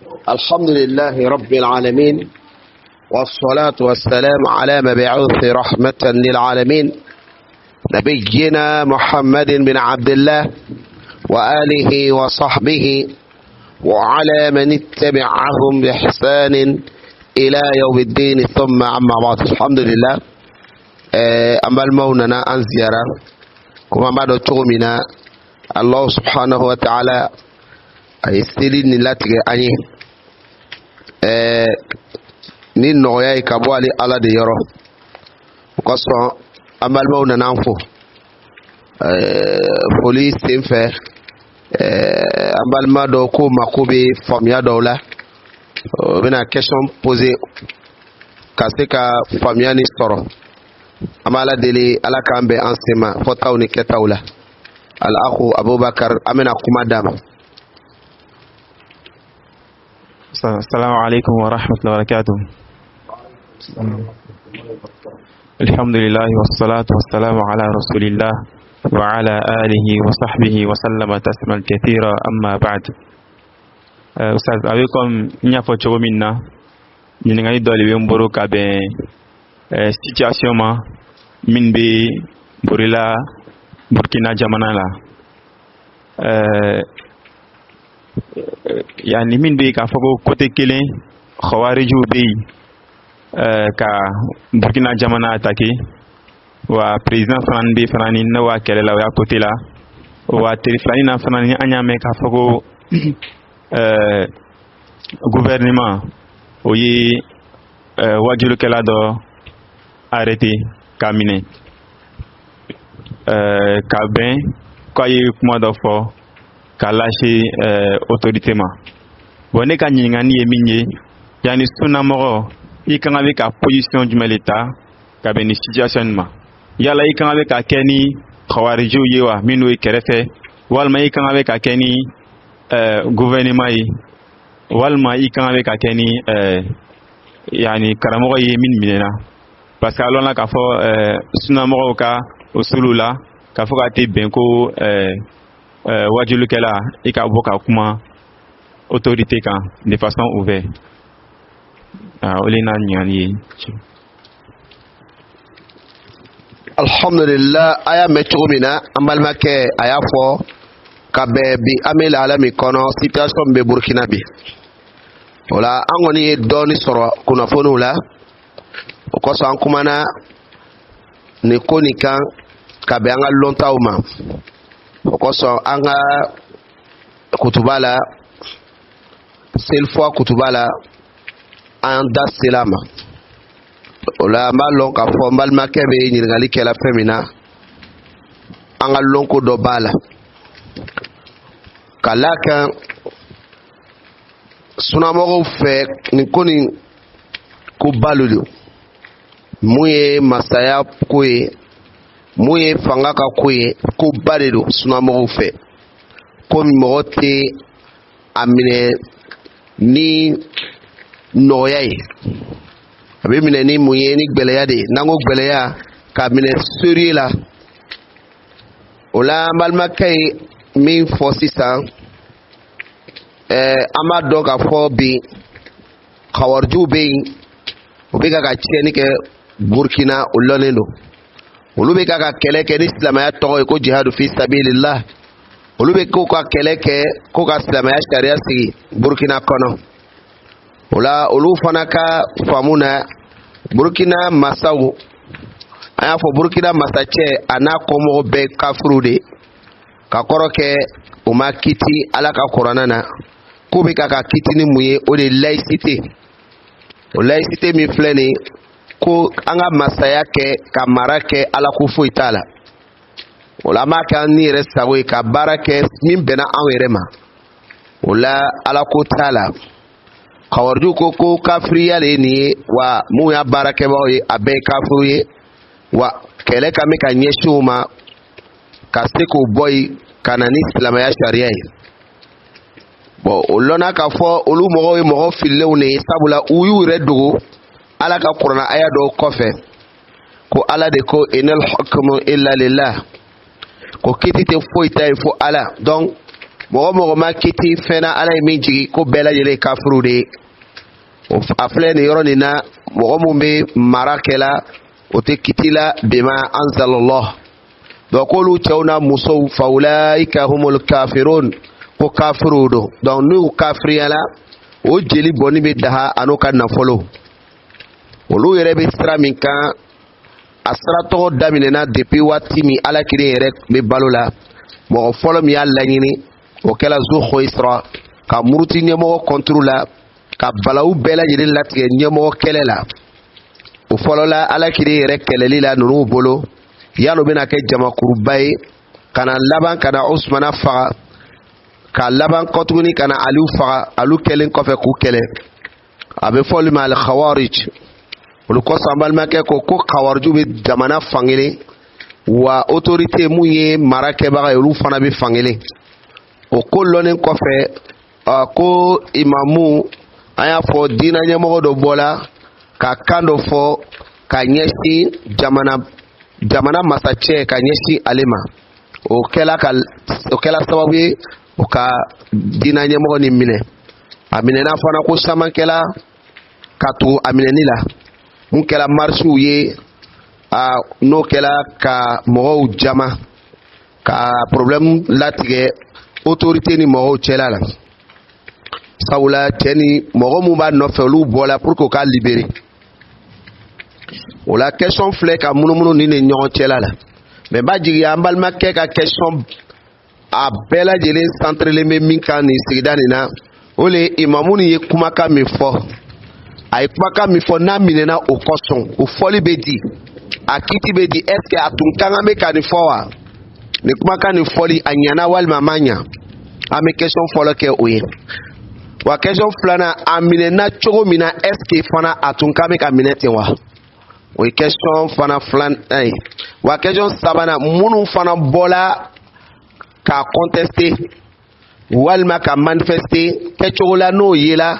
الحمد لله رب العالمين والصلاة والسلام على مبعوث رحمة للعالمين نبينا محمد بن عبد الله وآله وصحبه وعلى من اتبعهم بإحسان إلى يوم الدين ثم أما بعد. الحمد لله. An balimaw nana an ziyara komi an b'a dɔn cogo min na, Allah subhanahu wa ta'ala a ye seli nin latigɛ an ye ni nɔgɔya ye ka bɔ ale Ala de yɔrɔ. O kosɔn an balimaw nana an fo. Foli sen fɛ, an balima dɔw ko mako bɛ faamuya dɔw la, o bɛna question poser ka se ka faamuya ni sɔrɔ. An b'Ala deli, Ala k'an bɛn an sen ma fɔtaw ni kɛtaw la. Al-akhu Abubakar, an bɛna kuma d'a ma. السلام عليكم ورحمة الله وبركاته. الحمد لله والصلاة والسلام على رسول الله وعلى آله وصحبه وسلم تسليما كثيرا، أما بعد. Ustaz, a bɛ comme n y'a fɔ cogo min na, ɲininkali dɔ de bɛ n bolo ka bɛn situation ma min bɛ Burila, Burkina jamana la. Yani min bɛ yen k'a fɔ ko côté kelen khawarijiw bɛ yen ka Burkina jamana attaquer, wa président fana bɛ fana ni n'o b'a kɛlɛ la, o y'a côté la. Wa teri filanin na fana ni an y'a mɛn k'a fɔ ko gouvernement o ye wajulikɛla dɔ arrêté k'a minɛ ka bɛn k'a ye kuma dɔ fɔ k'a lase autorité ma. Bon, ne ka ɲininkali ye min ye, yanni sunnamɔgɔ i kan ka bɛ ka position jumɛn de ta ka bɛn nin situation nin ma? Yala i kan ka bɛ ka kɛ ni khawarijiw ye wa, minnu ye kɛrɛfɛ, walima i kan ka bɛ ka kɛ ni gouvernement ye, walima i kan ka bɛ ka kɛ ni yani karamɔgɔ ye min minɛna? Parce que a lɔnna k'a fɔ sunnamɔgɔw ka usulu la k'a fɔ k'a tɛ bɛn ko wajulikɛla i ka bɔ ka kuma autorité kan de façon ouverte. O de n'a ɲininkali ye. Alhamdulillah, a y'a mɛn cogo min na, an balimakɛ a y'a fɔ ka bɛn bi an bɛ lahala min kɔnɔ, situation min bɛ Burkina bi. O la, an kɔni ye dɔɔni sɔrɔ kunnafoniw la. O kosɔn an kumana nin ko nin kan ka bɛn an ka lɔntaw ma. O kosɔn an ka kutuba la, selifɔ kutuba la, an da sela ma. O la, an b'a lɔn k'a fɔ n balimakɛ bɛ ɲininkali kɛla fɛn min na, an ka lɔnko dɔ b'a la ka d'a kan sunamɔgɔw fɛ nin ko nin ko ba lo don. Mun ye masaya ko ye, mun ye fanga ka ko ye, ko ba de don sunamɔgɔw fɛ. Komi mɔgɔ tɛ a minɛ ni nɔgɔya ye, a bɛ minɛ ni mun ye? Ni gwɛlɛya de ye. N'an ko gwɛlɛya, k'a minɛ sérieux la. O la, an balimakɛ ye min fɔ sisan, an b'a dɔn k'a fɔ bi khawarijiw bɛ yen, o bɛ ka tiɲɛni kɛ Burkina. O lɔnnen don, olu bɛ ka kɛlɛ kɛ ni silamɛya tɔgɔ ye ko jihadu fi sabilillah. Olu bɛ ko ka kɛlɛ kɛ ko ka silamɛya sariya sigi Burkina kɔnɔ. O la, olu fana ka faamu na, Burkina masaw, an y'a fɔ Burkina masacɛ a n'a kɔmɔgɔ bɛɛ kafiriw de ka kɔrɔ kɛ. O ma kiti Ala ka kuranɛ na. K'u bɛ ka kiti ni mun ye? O de ye laïcité. O laïcité min filɛ nin ye, ko an ka masaya kɛ ka mara kɛ, Ala ko foyi t'a la. O la, an b'a kɛ an ni yɛrɛ sago ye ka baara kɛ min bɛnna anw yɛrɛ ma. O la, Ala ko t'a la. Kawarijiw ko ko kafiriya de ye nin ye, wa mun y'a baarakɛbagaw ye, a bɛɛ ye kafiriw ye, wa kɛlɛ ka bɛ ka ɲɛsin u ma ka se k'o bɔ yen ka na ni silamɛya sariya ye. Bon, o lɔnna k'a fɔ olu mɔgɔw ye mɔgɔ fililenw de ye, sabula u y'u yɛrɛ dogo Ala ka kuranna aya dɔw kɔfɛ ko Ala de ko inal hukmu illa lillah, ko kiti tɛ foyi ta ye fo Ala. Donc Mɔgɔ mɔgɔ ma kiti fɛn na Ala ye min jigi, ko bɛɛ lajɛlen ye kafiriw de ye. A filɛ nin yɔrɔ nin na, mɔgɔ mun bɛ mara kɛla, o tɛ kiti la bima anzalallah. Donc k'olu cɛw n'a musow, faulaika humul kafirun, ko kafiriw don. Donc n'u kafiriyala, o jeli bɔnni bɛ daha an'u ka nafolo. Olu yɛrɛ bɛ sira min kan, a sira tɔgɔ daminɛna depuis waati min Ala kelen yɛrɛ bɛ balo la. Mɔgɔ fɔlɔ min y'a laɲini, o kɛla Zuhoyisra, ka muruti ɲɛmɔgɔ contre la, ka balawu bɛɛ lajɛlen latigɛ ɲɛmɔgɔ kɛlɛ la. O fɔlɔla Ala kelen yɛrɛ kɛlɛli la ninnu bolo, yan'o bɛna kɛ jamakuruba ye ka na laban ka na Usumana faga, ka laban kɔtuguni ka na Aliyu faga. Alu kɛlen kɔfɛ k'u kɛlɛ, a bɛ fɔ olu ma al-khawarij. Olu kɔsɔn, an balimakɛ ko ko khawariju bɛ jamana fankelen wa, autorité mun ye mara kɛbaga ye, olu fana bɛ fankelen. O ko lɔnnen kɔfɛ, ko imamu, an y'a fɔ, diinɛ ɲɛmɔgɔ dɔ bɔla ka kan dɔ fɔ ka ɲɛsin jamana masacɛ, ka ɲɛsin ale ma. O kɛla sababu ye o ka diinɛ ɲɛmɔgɔ nin minɛ. A minɛna fana, ko caman kɛla ka tugu a minɛni la, mun kɛra marisiw ye, a n'o kɛla ka mɔgɔw jama ka problème latigɛ autorité ni mɔgɔw cɛla la, sabula cɛ ni mɔgɔ mun b'a nɔfɛ, olu bɔla pour que u k'a libérer. O la, question filɛ ka munumunu ni ni ɲɔgɔn cɛla la. Mais b'a jigiya, an balimakɛ ka question a bɛɛ lajɛlen centrelen bɛ min kan nin sigida nin na, o le ye imamu nin ye kumakan min fɔ. A ye kumakan min fɔ, n'a minɛna o kosɔn, o fɔli bɛ di, a kiti bɛ di? Est ce que a tun ka kan bɛ ka nin fɔ wa? Nin kumakan nin fɔli, a ɲɛna walima a ma ɲa? An bɛ question fɔlɔ kɛ o ye. Wa question filanan, a minɛna cogo min na, est ce que fana a tun kan bɛ ka minɛ ten wa? O ye question fana filanan ye. Wa question sabanan, minnu fana bɔla ka contester walima ka manifester kɛcogo la, n'o yela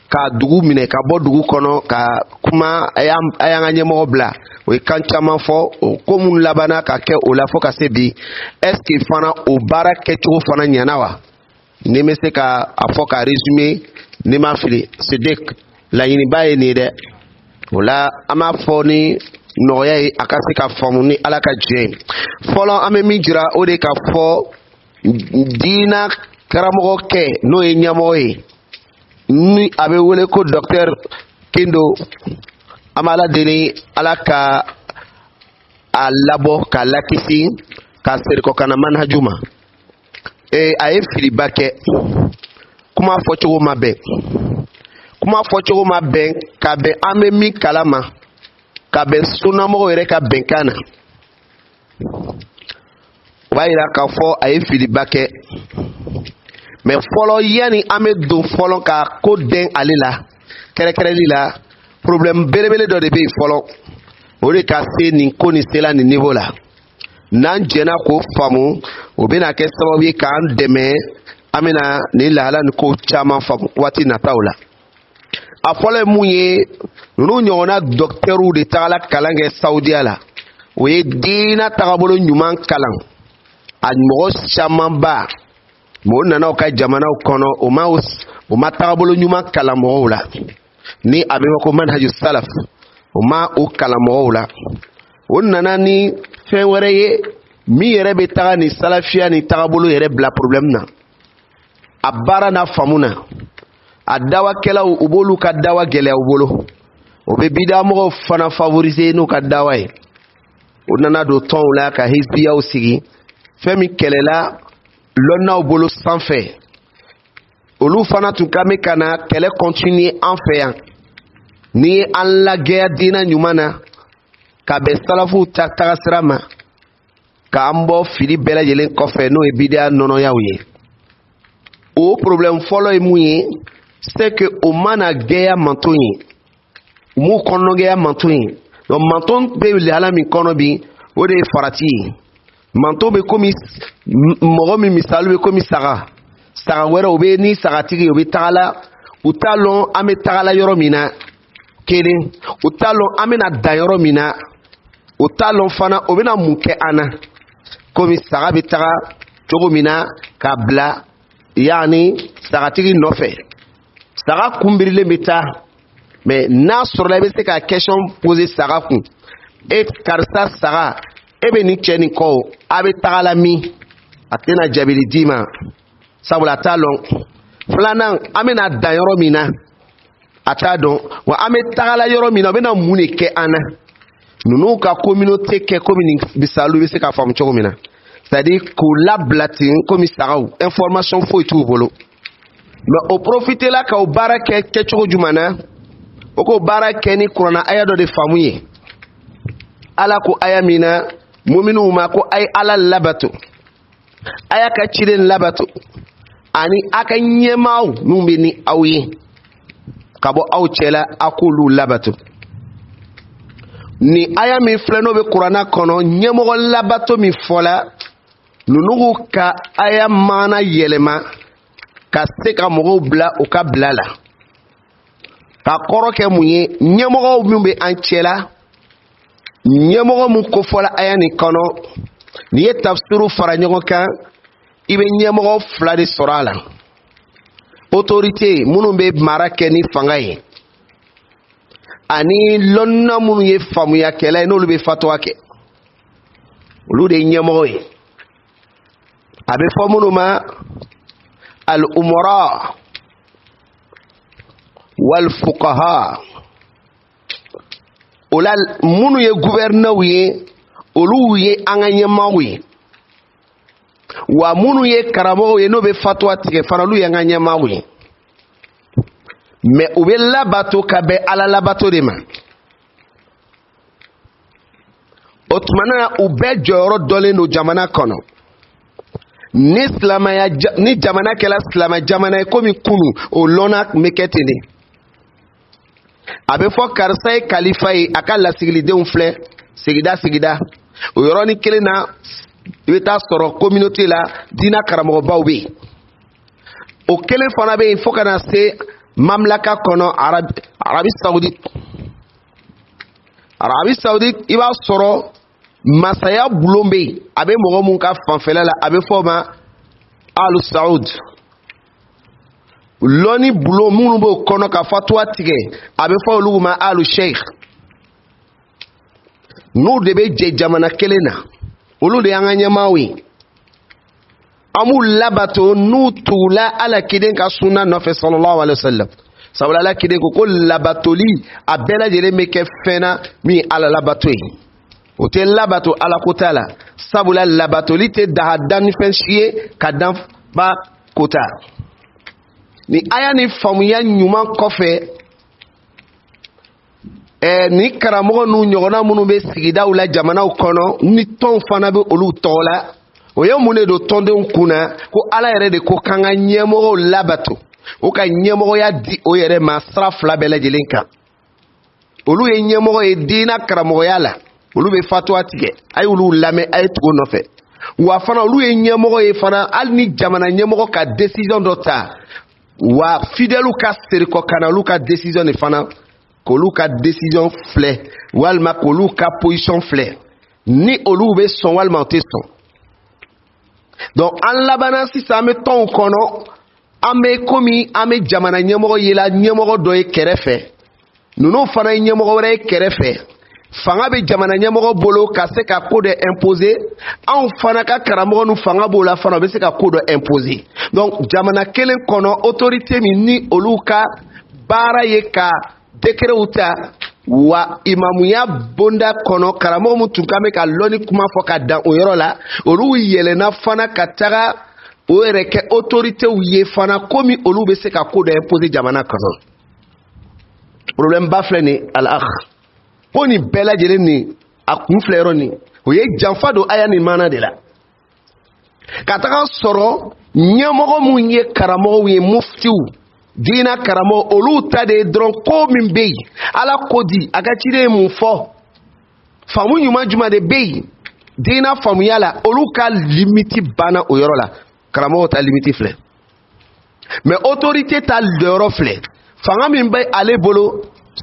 ka dugu minɛ, ka bɔ dugu kɔnɔ ka kuma, a y'an ka ɲɛmɔgɔ bila, o ye kan caman fɔ, o ko minnu labanna ka kɛ o la fo ka se bi, est ce que fana o baara kɛcogo fana ɲɛna wa? Ni bɛ se ka a fɔ ka résumer, ni ma fili, Sidiki, laɲiniba ye nin ye dɛ. O la, an b'a fɔ ni nɔgɔya ye, a ka se ka faamu ni Ala ka diɲɛ ye. Fɔlɔ, an bɛ min jira, o de ka fɔ diina karamɔgɔkɛ, n'o ye ɲɛmɔgɔ ye, ni a bɛ wele ko docteur Kendo, an bɛ Ala deli, Ala ka a labɔ k'a lakisi ka serikɔ ka na manhaju ma. Ee, a ye filiba kɛ. Kuma fɔcogo ma bɛn, kuma fɔcogo ma bɛn ka bɛn an bɛ min kalama, ka bɛn sunnamɔgɔw yɛrɛ ka bɛnkan na. O b'a yira k'a fɔ a ye filiba kɛ. Mais fɔlɔ, yanni an bɛ don fɔlɔ ka ko dɛn ale la kɛrɛkɛrɛli la, problème belebele dɔ de bɛ yen fɔlɔ, o de ka se nin ko nin sela nin niveau la. N'an jɛnna k'o faamu, o bɛna kɛ sababu ye k'an dɛmɛ, an bɛna nin lahala ni ko caman faamu waati nataw la. A fɔlɔ ye mun ye? Ninnu ɲɔgɔnna dɔkitɛriw de tagala kalan kɛ Saudiya la, o ye diinɛ tagabolo ɲuman kalan. A mɔgɔ camanba mɔgɔ nana u ka jamanaw kɔnɔ, o ma tagabolo ɲuman kalan mɔgɔw la, ni a bɛ fɔ ko manhaju salaf, o ma o kalan mɔgɔw la. O nana ni fɛn wɛrɛ ye min yɛrɛ bɛ taga ni salafiya ni tagabolo yɛrɛ bila problème na. A baara n'a faamu na, a dawakɛlaw, u b'olu ka dawa gɛlɛya u bolo, o bɛ bidamɔgɔw fana favoriser n'u ka dawa ye. O nana don tɔnw la ka hizbiyaw sigi, fɛn min kɛlɛla lɔnnaw bolo sanfɛ. Olu fana tun ka bɛ ka na kɛlɛ continuer an fɛ yan, ni ye an lagɛya diinɛ ɲuman na, ka bɛn salafuw ta tagasira ma, k'an bɔ fili bɛɛ lajɛlen kɔfɛ, n'o ye bidiya nɔnɔyaw ye. O problème fɔlɔ ye mun ye? C'est que o mana gɛya manton ye, u m'u kɔnɔgɛya manton ye. Donc manton bɛ lahala min kɔnɔ bi, o de ye farati ye. Manton bɛ komi mɔgɔ min, misali bɛ komi saga, saga wɛrɛ, o bɛ ni sagatigi, o bɛ taga la, u t'a lɔn an bɛ taga la yɔrɔ min na. Kelen, u t'a lɔn an bɛna dan yɔrɔ min na, u t'a lɔn fana o bɛna mun kɛ an na, komi saga bɛ taga cogo min na k'a bila. Yaani sagatigi nɔfɛ, saga kunbirilen bɛ taa, mais n'a sɔrɔla i bɛ se ka question poser saga kun: e karisa saga, e bɛ nin cɛ nin kɔ o, a bɛ taga la min? A tɛna jaabili d'i ma, sabula a t'a lɔn. Filanan, an bɛna dan yɔrɔ min na, a t'a dɔn. Wa an bɛ tagala yɔrɔ min na, o bɛna mun de kɛ an na? Ninnu ka communauté kɛ komi nin misaliw bɛ se ka faamu cogo min na, c'est à dire k'u labila ten komi sagaw, information foyi t'u bolo. Mais o profiter la ka o baara kɛ kɛcogo jumɛn na? O k'o baara kɛ ni kuranna aya dɔ de faamu ye. Ala ko aya min na muminuw ma ko a ye Ala labato, a y'a ka ciden labato, ani a ka ɲɛmaaw minnu bɛ ni aw ye ka bɔ aw cɛla, a k'olu labato. Ni aya min filɛ, n'o bɛ kuranna kɔnɔ, ɲɛmɔgɔ labato min fɔla, ninnu ka aya maana yɛlɛma ka se ka mɔgɔw bila u ka bila la, ka kɔrɔ kɛ mun ye? Ɲɛmɔgɔw min bɛ an cɛla, ɲɛmɔgɔ mun kofɔla aya nin kɔnɔ, n'i ye tafsiru fara ɲɔgɔn kan, i bɛ ɲɛmɔgɔ fila de sɔrɔ a la: autorité minnu bɛ mara kɛ ni fanga ye, ani lɔnna minnu ye faamuyakɛla ye, n'olu bɛ fatuwa kɛ, olu de ye ɲɛmɔgɔ ye. A bɛ fɔ minnu ma al-umara wal fuqaha. O la, minnu ye guvɛrinɛw ye, olu ye an ka ɲɛmaaw ye, wa minnu ye karamɔgɔw ye, n'o bɛ fatuwa tigɛ fana, olu ye an ka ɲɛmaaw ye. Mais u bɛ labato ka bɛn Ala labato de ma. O tuma na, u bɛɛ jɔyɔrɔ dɔlen don jamana kɔnɔ. Ni silamɛya, ni jamana kɛra silamɛ jamana ye, komi kunu o lɔnna tun bɛ kɛ ten de, a bɛ fɔ karisa ye kalifa ye, a ka lasigilidenw filɛ sigida sigida. O yɔrɔnin kelen na, i bɛ taa sɔrɔ communauté la, diinɛ karamɔgɔbaw bɛ yen. O kelen fana bɛ yen fo ka na se mamlaka kɔnɔ, Arabi Saoudite. Arabi Saoudite, i b'a sɔrɔ masaya bulon bɛ yen, a bɛ mɔgɔ mun ka fanfɛla la, a bɛ fɔ o ma Alu Saoud. Lɔnni bulon minnu b'o kɔnɔ ka fatuwa tigɛ, a bɛ fɔ olu ma Alu Sheikh. N'u de bɛ jɛ jamana kelen na, olu de y'an ka ɲɛmaaw ye. An b'u labato n'u tugula Ala kiden ka sunna nɔfɛ, sallallahu alaihi wa sallam, sabula Ala kiden ko ko labatoli a bɛɛ lajɛlen bɛ kɛ fɛn na min ye Ala labato ye. O tɛ labato Ala ko t'a la, sabula labatoli tɛ daha dannifɛn si ye ka dan ba kota. Ni aya ni faamuya ɲuman kɔfɛ, ni karamɔgɔ n'u ɲɔgɔnna minnu bɛ sigidaw la, jamanaw kɔnɔ, ni tɔnw fana bɛ olu tɔgɔ la, o ye mun de don tɔndenw kunna? Ko Ala yɛrɛ de ko k'an ka ɲɛmɔgɔw labato, o ka ɲɛmɔgɔya di o yɛrɛ ma sira fila bɛɛ lajɛlen kan. Olu ye ɲɛmɔgɔ ye diinɛ karamɔgɔya la, olu bɛ fatuwa tigɛ, a ye olu lamɛn, a ye tugu nɔfɛ. Wa fana olu ye ɲɛmɔgɔ ye fana, hali ni jamana ɲɛmɔgɔ ka décision dɔ ta, wa fidèles ka serikɔ ka na olu ka décision de fana, k'olu ka décision filɛ, walima k'olu ka position filɛ, ni olu bɛ sɔn walima u tɛ sɔn. Donc an labanna sisan, an bɛ tɔnw kɔnɔ, an bɛ komi an bɛ jamana ɲɛmɔgɔ yela ɲɛmɔgɔ dɔ ye kɛrɛfɛ, ninnu fana ye ɲɛmɔgɔ wɛrɛ ye kɛrɛfɛ. Fanga bɛ jamana ɲɛmɔgɔ bolo ka se ka ko dɔ imposer, anw fana ka karamɔgɔ nu fanga b'o la fana, o bɛ se ka ko dɔ imposer. Donc jamana kelen kɔnɔ, autorité min ni olu ka baara ye ka décretw ta, wa imamuya bonda kɔnɔ, karamɔgɔ min tun kan bɛ ka lɔnni kuma fɔ ka dan o yɔrɔ la, olu yɛlɛnna fana ka taga o yɛrɛ kɛ autoritéw ye fana, komi olu bɛ se ka ko dɔ imposer jamana kɔnɔ. Problème ba filɛ nin, al-akh, ko nin bɛɛ lajɛlen nin a kun filɛ yɔrɔ nin, o ye janfa don aya nin maana de la, ka taga sɔrɔ ɲɛmɔgɔ mun ye karamɔgɔw ye, muftiw, diinɛ karamɔgɔ, olu ta de ye dɔrɔn ko min bɛ yen, Ala ko di, a ka ciden ye mun fɔ, faamu ɲuman jumɛn de bɛ yen diinɛ faamuya la, olu ka limite banna o yɔrɔ la. Karamɔgɔw ta limite filɛ, mais autorité ta jɔyɔrɔ filɛ. Fanga min bɛ ale bolo,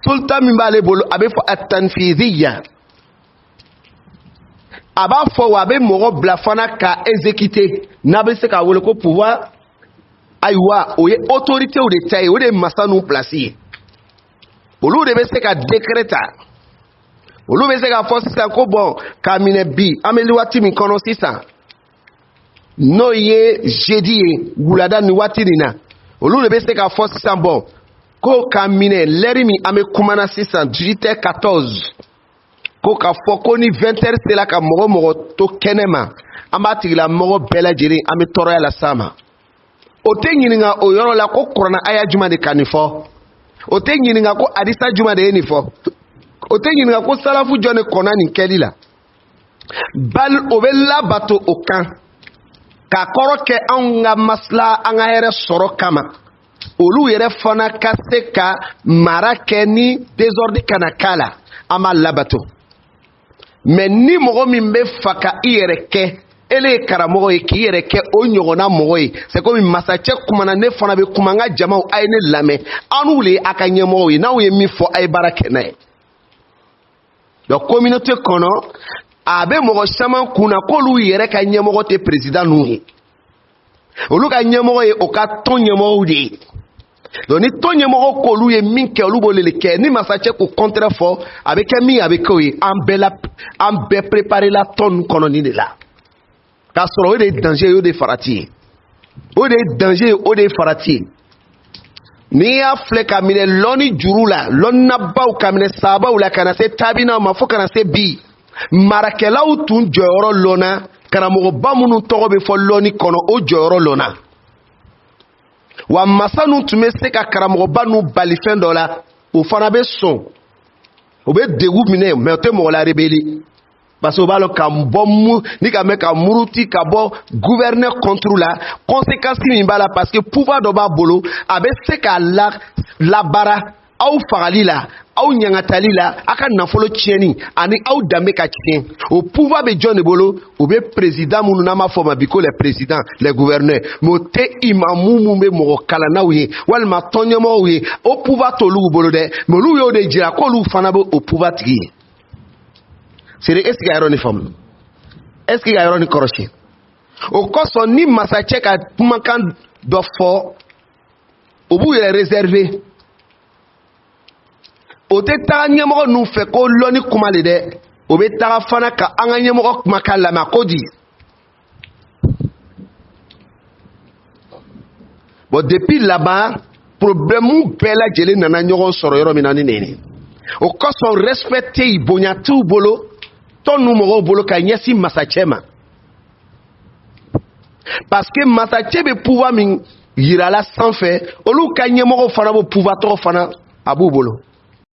sultan min b'ale bolo, a bɛ fɔ atanfiziya, a b'a fɔ wa a bɛ mɔgɔ bila fana ka exécuter, n'a bɛ se k'a wele ko pouvoir Ayiwa, o ye autoritéw de ta ye, o de ye masa ninnu place ye. Olu de bɛ se ka décret ta, olu bɛ se k'a fɔ sisan ko bon, k'a minɛ bi, an bɛ waati min kɔnɔ sisan, n'o ye jeudi ye, wulada nin waati nin na, olu de bɛ se k'a fɔ sisan bon, ko k'a minɛ lɛri min an bɛ kuma na sisan, 18h14, ko k'a fɔ ko ni 20h sera ka mɔgɔ mɔgɔ to kɛnɛ ma, an b'a tigilamɔgɔ bɛɛ lajɛlen, an bɛ tɔɔrɔya las'a ma. O tɛ ɲininka o yɔrɔ la ko kuranɛ aya jumɛn de ka nin fɔ, o tɛ ɲininka ko hadisa jumɛn de ye nin fɔ, o tɛ ɲininka ko salafu jɔn de kɔnna nin kɛli la. Bali o bɛ labato o kan k'a kɔrɔ kɛ anw ka masala, an ka hɛrɛ sɔrɔ kama, olu yɛrɛ fana ka se ka mara kɛ ni désordre kana k'a la, an b'a labato. Mais ni mɔgɔ min bɛ fa ka i yɛrɛ kɛ, ele ye karamɔgɔ ye, k'i yɛrɛ kɛ o ɲɔgɔnna mɔgɔ ye, c'est comme masacɛ kumana, ne fana bɛ kuma, n ka jamaw, a ye ne lamɛn, an n'u le ye a ka ɲɛmɔgɔw ye, n'aw ye min fɔ, a ye baara kɛ n'a ye. Donc communauté kɔnɔ, a bɛ mɔgɔ caman kun na k'olu yɛrɛ ka ɲɛmɔgɔ tɛ président ninnu ye, olu ka ɲɛmɔgɔ ye o ka tɔn ɲɛmɔgɔw de ye. Donc ni tɔn ɲɛmɔgɔ k'olu ye min kɛ, olu b'o de kɛ. Ni masacɛ ko contraire fɔ, a bɛ kɛ min ye, a bɛ kɛ o ye. An bɛɛ la, an bɛɛ préparé la tɔn ninnu kɔnɔ nin de la, k'a sɔrɔ o de ye danger ye, o de ye farati ye, o de ye danger ye, o de ye farati ye. N'i y'a filɛ ka minɛ lɔnni juru la, lɔnnabaw, ka minɛ sabaw la ka na se tabinaw ma fo ka na se bi, marakɛlaw tun jɔyɔrɔ lɔnna, karamɔgɔba minnu tɔgɔ bɛ fɔ lɔnni kɔnɔ, o jɔyɔrɔ lɔnna. Wa masa ninnu tun bɛ se ka karamɔgɔba ninnu bali fɛn dɔ la, o fana bɛ sɔn, o bɛ degun minɛ, mais o tɛ mɔgɔ la rebelle, parce que o b'a lɔn ka bɔ mu ni ka mɛn ka muruti ka bɔ gouverneur contre la, conséquence min b'a la, parce que pouvoir dɔ b'a bolo, a bɛ se k'a la labaara aw fagali la, aw ɲangatali la, aw ka nafolo tiɲɛni ani aw danbe ka tiɲɛ. O pouvoir bɛ jɔn de bolo? O bɛ président minnu n'an b'a fɔ o ma bi ko les présidents, les gouverneurs. Mais o tɛ imamu mun bɛ mɔgɔ kalannaw ye walima tɔnɲɛmɔgɔw ye, o pouvoir t'olu bolo dɛ. Mais olu y'o de jira k'olu fana bɛ o pouvoir tigi ye. Sere, est ce que ka yɔrɔ nin faamu? Est ce que ka yɔrɔ nin kɔrɔsi? O kosɔn, ni masacɛ ka kumakan dɔ fɔ, o b'u yɛrɛ réserver, o tɛ taga ɲɛmɔgɔ ninnu fɛ ko lɔnni kuma le dɛ, o bɛ taga fana ka an ka ɲɛmɔgɔ kumakan lamɛn, a ko di. Bon, depuis là-bas, problème bɛɛ lajɛlen nana ɲɔgɔn sɔrɔ yɔrɔ min na ni nin ye. O kosɔn respect tɛ yen, bonya t'u bolo, tɔn ninnu mɔgɔw bolo ka ɲɛsin masacɛ ma, parce que masacɛ bɛ pouvoir min yirala sanfɛ, olu ka ɲɛmɔgɔw fana b'o pouvoir tɔgɔ fana a b'u bolo.